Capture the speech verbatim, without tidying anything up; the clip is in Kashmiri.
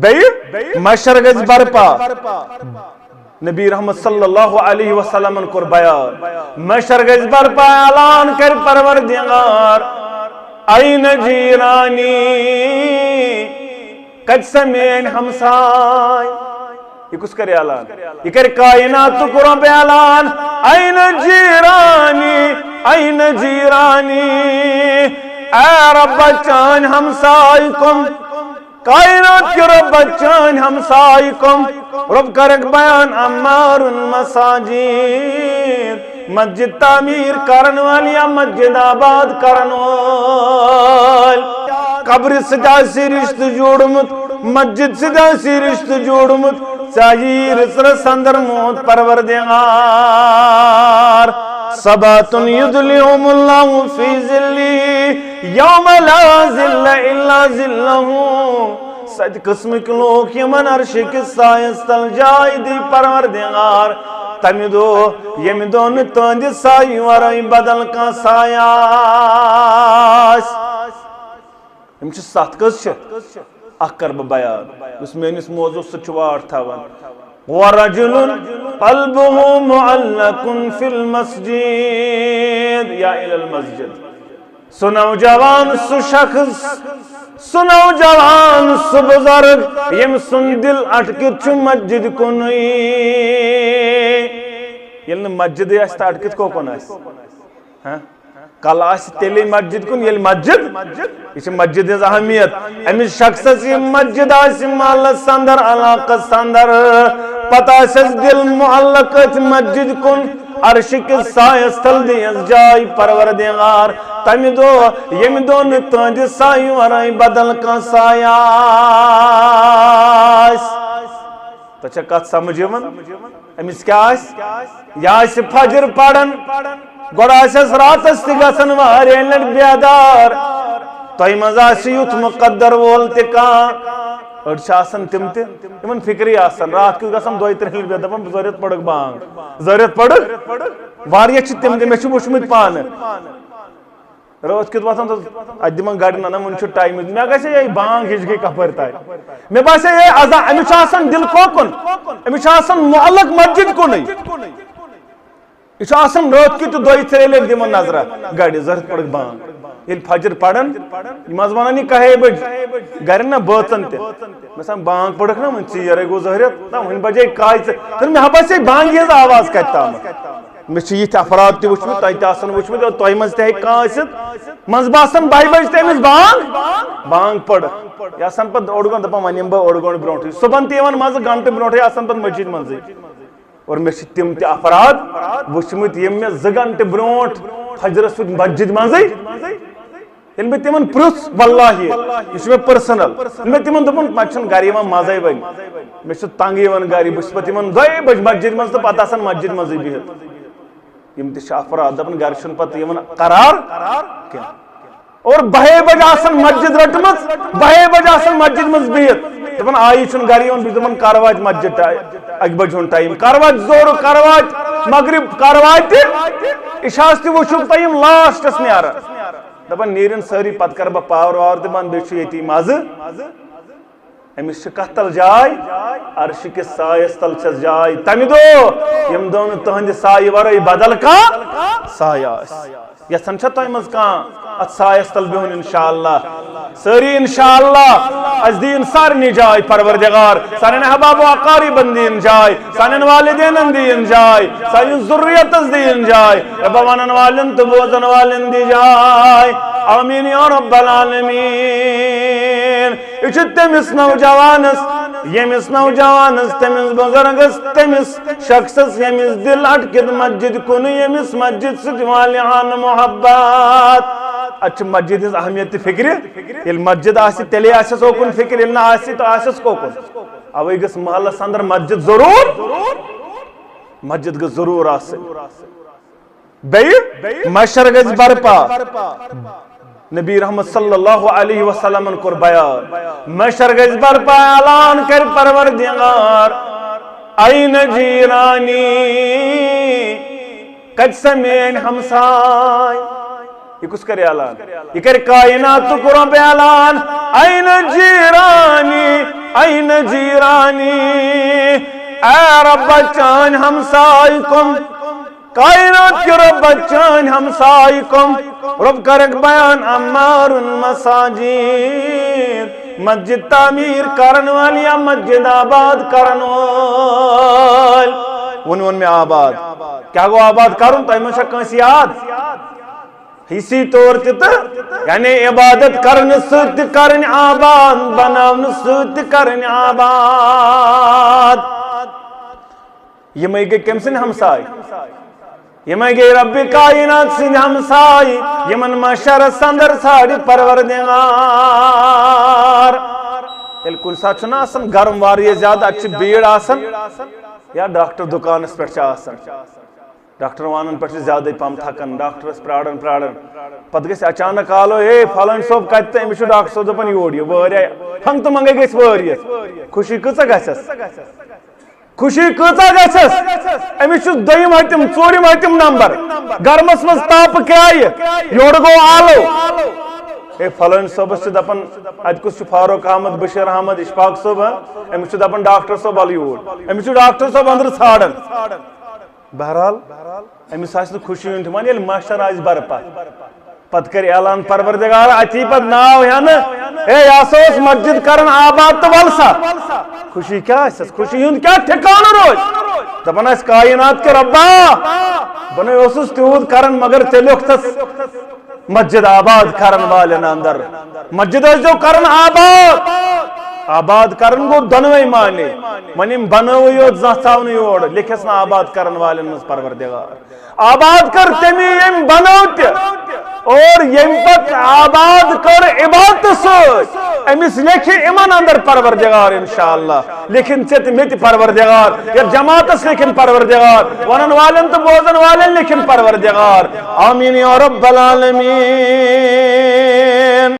بیٚیہِ محشر گژھِ برپا۔ نبی رحمت صلی اللہ علیہ وسلمن کوٚر بیان، محشر گژھِ برپا، اعلان کرِ پروردگار، "این جیرانی"، کتہِ سا میٲنۍ ہمساے؟ یہِ کُس کرِ اعلان؟ یہِ کرِ کائناتُک رب اعلان، "این جیرانی، این جیرانی"، اے رب، چٲنۍ ہمساے کم؟ کائنات کہِ رب، چٲنۍ ہمساے کم؟ رب کرکھ بیان، "عمار المساجد"، مسجد تعمیر کرن وٲلۍ یا مسجد آباد کرن وٲلۍ۔ قبرِ سۭتۍ آسی رشتہٕ جوڑمُت، مسجد سۭتۍ آسی رشتہٕ جوڑمُت، ژےٚ یی رٕژرَس اندر موت پروردگار۔ سبعة یظلهم اللہ فی ظلہ یوم لا ظل الا ظلہ۔ ستہِ قٕسمٕکۍ لوٗکھ یِمن عرشہِ کِس سایس تل جاے دی پروردگار، تمہِ دۄہ ییٚمہِ دۄہ نہٕ تُہنٛدِ سایہِ ورٲے بدل کانٛہہ سایہِ آسہِ۔ یِم چھِ ستھ۔ کٔژ چھِ؟ اکھ کرٕ بہٕ بیان، یُس میٲنِس موضوعس سۭتۍ چھُ واٹھ تھاوان۔ ورجل قلبه معلق فی المسجد یا الی المسجد۔ سُہ نوجوان، سُہ شخص، سُہ نوجوان، سُہ بُزرگ، ییٚمۍ سُنٛد دِل اٹکِتھ چھُ مسجد کُنُے۔ ییٚلہِ نہٕ مسجدٕے آسہِ تہٕ اٹکِتھ کوکُن آسہِ؟ ہاں؟ کل آسہِ تیٚلے مسجد کُن، ییٚلہِ مسجد، یہِ چھِ مسجد ہٕنٛز اہمیت۔ أمِس شخصس یہِ مسجد آسہِ محلس اندر، علاقس اندر، پتہٕ آسٮ۪س دِل معلق أتھۍ مسجد کُن، عرشہِ کِس سایس تل دِیَس جاے پروردگار۔ تمہِ دۄہ ییٚمہِ دۄہ نہٕ تُہنٛدِ سایہِ ورٲے بدل کانٛہہ سایہِ آسہِ۔ تۄہہِ چھا کتھ سمجھ یِوان؟ أمِس کیٛاہ آسہِ؟ یہِ آسہِ فجر پران، گۄڈٕ آسٮ۪س راتس تہِ گژھان واریاہ لٹہِ بیدار۔ تۄہہِ منٛز آسہِ یُتھ مقدر وول تہِ کانٛہہ۔ أڑۍ چھِ آسان تِم تہِ، یِمن فکرٕے آسان، راتھ کیُتھ گژھان دۄیہِ ترٛیہِ لٹہِ بیدار، دپان، "بہٕ زٲرِتھ پرکھ بانگ، زٲرِتھ پرکھ۔" واریاہ چھِ تِم تہِ، مےٚ چھِ وٕچھمٕتۍ پانہٕ۔ رٲژ کیُتھ وۄتھان تہٕ اتہِ دِوان گڑِ، نہ نہ، وُنہِ چھُ ٹایمٕے۔ مےٚ گژھِ یہِ بانگ ہِش گٔے کپٲرۍ تام۔ مےٚ باسے یہِ عذاب، أمِس چھُ آسان دِل کوکُن، أمِس چھُ آسان معلق مسجد کُنُے۔ یہِ چھُ آسان رٲژ کیُتھ تہِ دۄیہِ ترٛیٚیہِ لٹہِ دِوان نظرہ گڑِ، زٲرِتھ پرکھ بانگ۔ ییٚلہِ فجر پران، یِم حظ ونان، "یہِ کہے بجہِ؟" گرِ نہ بٲژن تہِ۔ مےٚ سان بانگ پرکھ نہ وُنہِ ژیٖرے گوٚو زٲرِتھ، نہ وُنہِ بجے کاے ژٕ۔ تہٕ مےٚ ہا باسے بانگہِ ہٕنٛز آواز کتہِ تام۔ مےٚ چھِ یِتھۍ افراد تہِ وٕچھمٕتۍ، تۄہہِ تہِ آسن وٕچھمٕتۍ، اور تۄہہِ منٛز تہِ ہیٚکہِ کانٛہہ ٲسِتھ۔ منٛزٕ باسان بایہِ بجہِ تہِ أمِس بانگ، بانگ پٔر۔ یہِ آسان پتہٕ اوٚڑ گٲنٛٹہٕ دپان، "وۄنۍ یِمہٕ بہٕ اوٚڑ گٲنٛٹہٕ برونٛٹھٕے۔" صُبحن تہِ یِوان منٛزٕ گھنٹہٕ برونٛٹھٕے آسان پتہٕ مسجد منٛزٕے۔ اور مےٚ چھِ تِم تہِ افراد وٕچھمٕتۍ، یِم مےٚ زٕ گھنٹہٕ برونٛٹھ فجرس سۭتۍ مسجد منٛزٕے۔ ییٚلہِ مےٚ تِمن پرُژھ، واللہ، یہِ چھُ مےٚ پٔرسنل، ییٚلہِ مےٚ تِمن دوٚپُن، "وۄنۍ چھُنہٕ گرِ یِوان مزے وۄنۍ، مےٚ چھُ تنگ یِوان گرِ، بہٕ چھُس پتہٕ یِمن دۄیہِ بجہِ مسجد منٛز تہٕ پتہٕ آسان مسجد منٛزٕے بِہِتھ۔" یِم تہِ چھِ افراد، دپان، گرِ چھُنہٕ پتہٕ یِوان قرار کینٛہہ۔ اور بہے بجہِ آسان مسجد رٔٹمٕژ، بہے بجہِ آسان مسجد منٛز بِہِتھ، دپان، "آیی چھُنہٕ گرِ یِوان۔" بہٕ چھُس دپان، "کر واتہِ مسجد ٹایم، اکہِ بجہِ ہُنٛد ٹایم، کر واتہِ ظہرُک، کر واتہِ مغرب، کر واتہِ عشاہس تہِ وٕچھُکھ تۄہہِ یِم لاسٹس نیران۔" دپان، "نیرن سٲری، پتہٕ کرٕ بہٕ پاور واور تہِ بنٛد، بیٚیہِ چھُ ییٚتی مزٕ۔" أمِس چھِ کتھ تل جاے؟ عرشہِ کِس سایس تل چھس جاے۔ تمہِ دۄہ، ییٚمہِ دۄہ نہٕ تُہنٛدِ سایہِ ورٲے بدل کانٛہہ سایہِ آسہِ۔ یژھان چھا تۄہہِ منٛز کانٛہہ اتھ سایس تل بِہُن؟ انشاءاللہ۔ سٲری انشاءاللہ۔ اسہِ دِیِن سارنٕے جاے پروردگار۔ سانٮ۪ن احباب و اقاربن دِیِن جاے۔ سانٮ۪ن والدینن دِیِن جاے۔ سانہِ ذُریتس دِیِن جاے۔ رۄبہ، ونن والٮ۪ن تہٕ بوزن والٮ۪ن دِ جاے۔ آمین یا رب العالمین۔ یہِ چھُ تٔمِس نوجوانس، ییٚمِس نوجوانس، تٔمِس بُزرگس، تٔمِس شخصس، ییٚمِس دِل اٹکِتھ مسجد کُنُے، ییٚمِس مسجد سۭتۍ والہِ ہا نہٕ محبت۔ اتھ چھِ مسجد ہٕنٛز اہمیت تہِ فکرِ۔ ییٚلہِ مسجد آسہِ، تیٚلے آسٮ۪س اوکُن فکر، ییٚلہِ نہٕ آسہِ، تہٕ آسٮ۪س کوکُن؟ اوے گٔژھ محلس اندر مسجد ضروٗر، مسجد گٔژھ ضروٗر آسٕنۍ۔ بیٚیہِ محشر گژھِ برپا۔ نبی رحمت صلی اللہ علیہ وسلمن کوٚر بیان، محشر گژھِ برپا، اعلان کرِ پروردگار، "این جیرانی"، کتہِ سا میٲنۍ ہمساے؟ یہ کس کرِ اعلان؟ یہ کرِ کائناتُک رب اعلان، "این جیرانی، این جیرانی، اے رب چٲنۍ ہمسایہِ کم، کائنات کہِ رب چٲنۍ ہمسایہِ کم؟" رب کرکھ بیان، "عمار المساجد، مسجد تعمیر کرن وٲلۍ یا مسجد آباد کرن وٲلۍ۔" وۄنۍ ووٚن مےٚ آباد۔ کیٛاہ گوٚو آباد کرُن؟ تۄہہِ منٛز چھا کٲنٛسہِ یاد؟ حصی طور تہِ تہٕ، یعنی عبادت کرنہٕ سۭتۍ تہِ کرٕنۍ آباد، بناونہٕ سۭتۍ تہِ کرٕنۍ آباد۔ یِمے گٔے کٔمۍ سٕنٛدۍ ہمساے؟ یِمے گٔے رب کائنات سٕنٛدۍ ہمساے، یِمن محشرس اندر ژھانڈِ پروردگار۔ ییٚلہِ کُنہِ ساتہٕ چھُنہ آسان گرم واریاہ زیادٕ، اتہِ چھِ بھیڑ آسان، یا ڈاکٹر دُکانس پٮ۪ٹھ چھِ آسان، ڈاکٹر وانن پٮ۪ٹھ چھِ زیادَے پَہَم تھکان، ڈاکٹرس پراران پراران۔ پتہٕ گژھِ اچانک کالو، "ہے فلٲنۍ صٲب کتہِ تہٕ أمِس چھُ ڈاکٹر صٲب دپان یور یہِ وٲرۍ آیہِ۔" ہنٛگتہٕ منٛگے گژھِ وٲرۍ یِتھ۔ خوشی کۭژاہ گژھٮ۪س؟ خوشی کۭژاہ گژھٮ۪س؟ أمِس چھُ دوٚیِم حتم، ژوٗرِم حتم نمبر۔ گرمس منٛز تاپہٕ کرایہِ، یورٕ گوٚو آلو۔ "ہے فلٲنۍ صٲبس چھِ دپان، اتہِ کُس چھُ فاروق احمد، بشیر احمد، اشفاق صٲب، ہا؟ أمِس چھُ دپان ڈاکٹر صٲب وَلہٕ یور۔" أمِس چھُ ڈاکٹر صٲب أنٛدرٕ ژھانڈان۔ بہرحال، أمِس آسہِ نہٕ خوشی ہُنٛد ٹھِکانہٕ، ییٚلہِ محشر آسہِ برپا۔ پتہٕ کرِ اعلان پروردگار، اَتی پتہٕ ناو ہٮ۪نہٕ، "ہے، یہِ ہسا اوس مسجد کران آباد تہٕ وَل سا۔" خوشی کیٛاہ آسٮ۪س؟ خوشی ہُنٛد کیٛاہ ٹھِکانہٕ روزِ؟ دَپان آسہِ، "کائنات کہِ رۄبا، بہٕ نے اوسُس تیوٗت کران، مگر ژےٚ لیوٚکھتھس مسجد آباد کرن والٮ۪ن اندر۔" مسجد ٲسۍزیو کران آباد۔ آباد کرن گوٚو دۄنوَے معنی۔ وۄنۍ یِم بنٲوٕے یوت، زانٛہہ ژاو نہٕ یور، لیکھٮ۪س نہٕ آباد کرن والٮ۪ن منٛز پروردگار۔ آباد کٔر تٔمی ییٚمۍ بنٲو تہِ، اور ییٚمۍ پتہٕ آباد کٔر عبادتہٕ سۭتۍ، أمِس لیکھِ یِمن اندر پروردگار انشاءاللہ۔ لیکھِن ژےٚ تہِ مےٚ تہِ پروردگار، یتھ جماعتس لیکھِن پروردگار، ونن والٮ۪ن تہٕ بوزن والٮ۪ن لیکھِن پروردگار۔ آمین یا رب العالمین۔